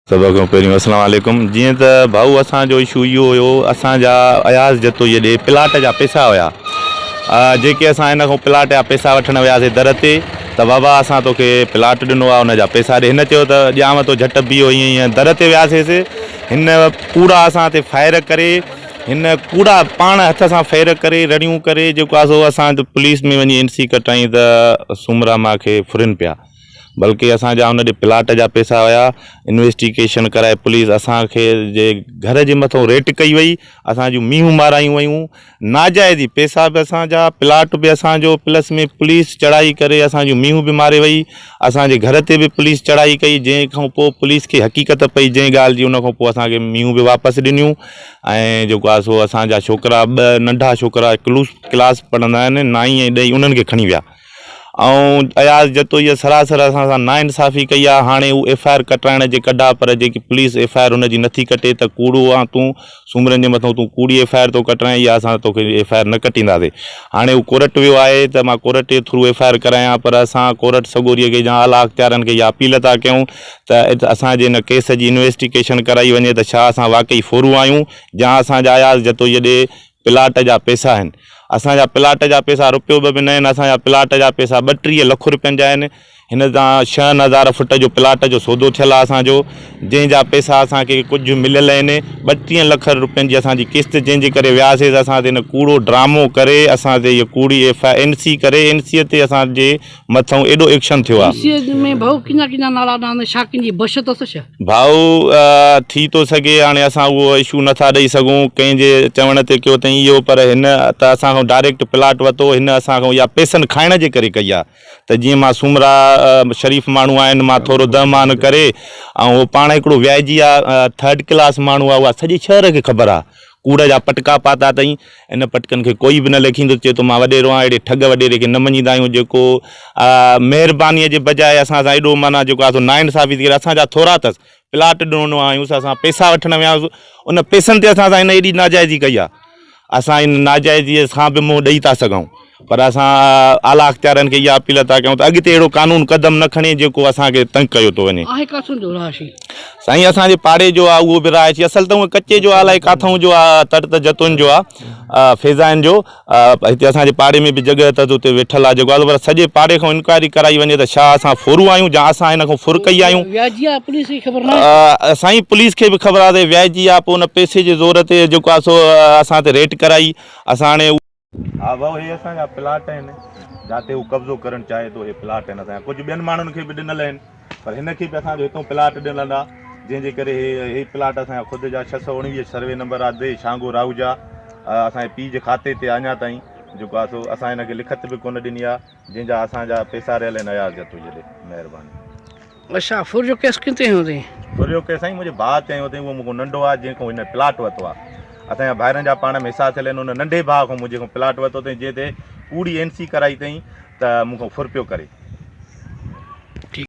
سڀ کان پهريون اسلام عليڪم جيئن ته ڀائو اسان جو اشو اهو هيو اسان جا اياز جتوئي ڏي پلاٽ جا پيسا هيا جيڪي اسان هن کان پلاٽ جا پيسا وٺڻ وياسي در تي ته بابا اسان توکي پلاٽ ڏنو آهي ان جا پيسا ڏي هن چيو ته ڏيانو ٿو جهٽ بيهو هيئن هيئن در تي وياسيس هن ڪوڙا اسان تي فائر ڪري هن ڪوڙا پاڻ هٿ سان فائر ڪري رڙيون ڪري جيڪو آهي سو اسان پوليس ۾ وڃي اين سي ڪٽائين ته سومرا مان کي ڦرين پيا بلڪه اسان جا ان ڏي پلاٽ جا پيسا هيا انويسٽيگيشن ڪرائي پوليس اسان کي جي گهر جي مٿو ريٽ ڪئي وئي اسان جون مينهون مارايون ويون ناجائز ئي پيسا به اسان جا پلاٽ به اسان جو پلس ۾ پوليس چڙهائي ڪري اسان جون مينهون به ماري وئي اسان جي گهر تي به پوليس چڙهائي ڪئي جنهن کان پوء پوليس کي حقيقت پئي جنهن ڳالهه جي ان کان پوء اسان کي مينهون به واپس ڏنيون ۽ جيڪو آهي سو اسان جا ڇوڪرا ٻه ننڍا ڇوڪرا ڪلوس ڪلاس پڙهندا آهن نائين ۽ ڏهين انهن کي کڻي ويا ۽ اياز جتوئيء سراسر اسان سان ناانصافي ڪئي آ، هاڻي هو ايف I R ڪٽرائڻ جي ڪڍ آ پر جيڪي پوليس ايف I R هن جي نٿي ڪٽي ته ڪوڙو آن تون، سومرن جي مٿئون تون ڪوڙي ايف I R ٿو ڪٽرائين اها اسان توکي ايف I R نه ڪٽينداسي. هاڻي هو ڪورٽ ويو آهي ته مان ڪورٽ جي ٿرو ايف I R ڪرايان پر اسان ڪورٽ سڳوريء کي يا اعليٰ اختيارن کي اها اپيل ٿا ڪيون ته اسان جي هن ڪيس جي انويسٽيگيشن ڪرائي وڃي ته ڇا اسان واقعي ڦورو آهيون يا اسان جا اياز جتوئيء ڏي پلاٽ جا پئسا آهن. اسان جا پلاٽ جا پئسا رپيو به نه آهن، اسان جا پلاٽ جا پئسا 32 لک رپين جا آهن. هن تان ڇهن هزار فٽ جو پلاٽ جو سودو ٿيل آهي اسان جو، جنهن جا پئسا اسان کي ڪجهه مليل آهن. 32 لک رپين جي اسان جي قسط جنهن جي ڪري وياسي ته اسان تي هن ڪوڙو ڊرامو ڪري اسان تي هيء ڪوڙي ايف I N C ڪري اين سيء تي اسان جي مٿئون ايڏو ايڪشن ٿيو آهي. اين سيء ۾ ڀائو ڪنجا ڪنجا نالا ڏانهن ڇا ڪنجي بشت اٿس ڇا؟ ڀائو ٿي ٿو سگهي هاڻي اسان اهو اشو نٿا ڏئي سگهون ڪنهن جي چوڻ تي ڪيو اٿئين اهو پر هن ته اسان کان ڊائريڪٽ پلاٽ ورتو هن اسان کان اها پئسن کائڻ جي ڪري ڪئي آهي ته جيئن مان سومرا شريف ماڻهو آهن مان ٿورو دهمان ڪري ۽ هو پاڻ هڪڙو وياجي آهي ٿرڊ ڪلاس ماڻهو آهي اها سڄي شهر کي خبر آهي ڪوڙ جا پٽڪا پاتا اٿئين ان پٽڪن کي ڪوئي به نه ليکيندو، چئي ٿو مان وڏيرو آهيان، اهڙي ٺڳ وڏيري کي نه مڃيندا آهيون، جيڪو مهربانيء جي بجاء اسان سان ايڏو معنيٰ جيڪو آهي سو ناانصافي ٿي ڪري، اسان جا ٿورا اٿس، پلاٽ ڏنو آهيونس، اسان پئسا وٺڻ ويا آهيونس، ان پئسن تي اسان سان هن ايڏي ناجائزي ڪئي آهي، اسان ان ناجائزيء کان به منهن ڏئي ٿا سگهون، پر اسان اعليٰ اختيارين کي اها اپيل ٿا ڪيون ته اڳتي اهڙو قانون قدم نه کڻي جيڪو اسان کي تنگ ڪيو ٿو وڃي. آهي ڪاٿون جو رهائشي؟ سائين اسان جي پاڙي جو آ اهو به رهائشي اصل ته هونء ڪچي جو آ الائي ڪاٿئون جو آ تڙ ته جتوئين جو آ فيضائين جو هتي اسان جي پاڙي ۾ به جڳهه اٿس اتي ويٺل آ جيڪو آ پر سڄي پاڙي کان انڪوائري ڪرائي وڃي ته ڇا اسان ڦورو آهيون جا اسان هن کان ڦر ڪئي آهيون. وياجي آ پوليس کي خبر ناهي. سائين پوليس کي به خبر آ ته وياجي آ پوء ان پئسي جي زور تي جيڪو آ سو اسان تي ريٽ ڪرائي اسان هاڻي ها ڀائو هي اسان جا پلاٽ آهن جاتي هو قبضو ڪرڻ چاهي ٿو هي پلاٽ آهن اسان جا ڪجهه ٻين ماڻهن کي به ڏنل آهن پر هن کي به اسان جو هتون پلاٽ ڏنل آهي جنهن جي ڪري هي هي پلاٽ اسان جا خود جا 619 سروي نمبر آهي the Shango Rahuja اسان جي پيء جي کاتي تي اڃا تائين جيڪو آهي سو اسان هن کي لکت به ڪونه ڏني آهي جنهن جا اسان جا پيسا رهيل آهن اياز جتوئي ڏي مهرباني. اڇا ڦر جو ڪيس ڪنهن تي هنيو اٿئي؟ ڦر جو ڪيس سائين منهنجي ڀاء تي هنيو اٿئي اهو مون کان ننڍو آهي جنهن کان هن پلاٽ ورتو آهي اسان جا ڀائرن جا پاڻ ۾ حصا ٿيل آهن ان ننڍي ڀاء کان منهنجي کان پلاٽ ورتو اٿئي جنهن تي ڪوڙي اين سي ڪرائي اٿئي ته مون کان ڦر پيو ڪري.